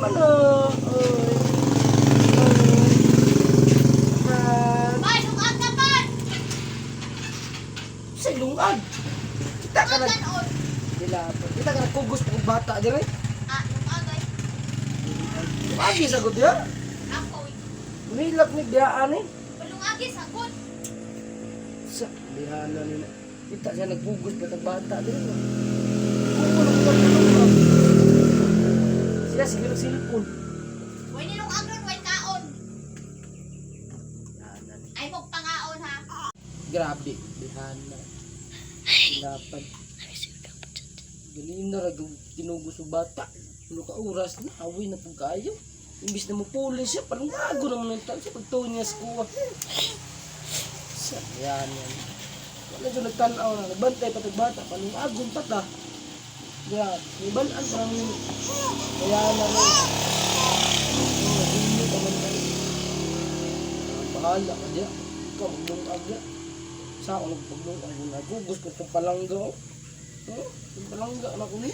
Pa na. Oy. Oy. Bay, lungag ka pa! Sa lungag. Kita ka nag Lungag on. Dila, kita ka nagkugos pa kog bata dire. Ah, lungag ay. Lungagi sa gud ya. Ako. Milak ni biyaan eh. Palungagi sagot. Sa bihana ni na. Kita siya nagkugos pa kag bata dire. Kuko na kog lungag. Siya sige lang silpon. Way nilungag ron, way kaon. Bihana ni. Ay mo pangaon ha. Grabe, bihana. Lapad. Ganina ra gyud tinugos og bata. Tulo ka oras na, away na pud kaayo. Imbis na mupuli siya, palungago naman ang taon siya pagtuon niya sa kuwa. Sa yan yan. Wala dyan nagtanaw na, nagbantay pa tag bata, palungagon pa ta. Grabe, may balaan parang kaya na rin. Oh, hindi ka man tayo. Ah, bahala ka diya. Ikaw maglungag diya. Sa ako nagpaglungag, nagugos ko itong palangga. Oh. Huh? Itong palangga na ko ni.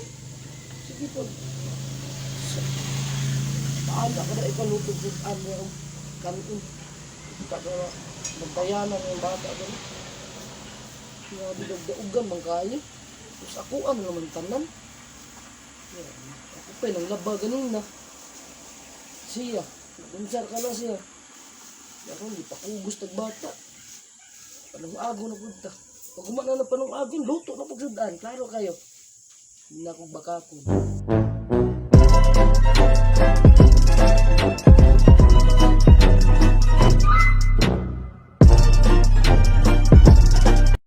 Sige po. Bahala ka na ikaw lutog sa ano yung kanin. Kita ka na magkayanan ng bata doon. Nga bidog-daugan man kayo. Tapos ako ano naman tanan. Yeah. Ako pa nang laba ganina. Siya, nagunsar ka na siya. Ako hindi pa kugos tag bata. Panong ago na punta. Pag umana na panong ago, luto na pagsudan. Klaro kayo. Hindi na akong bakakon.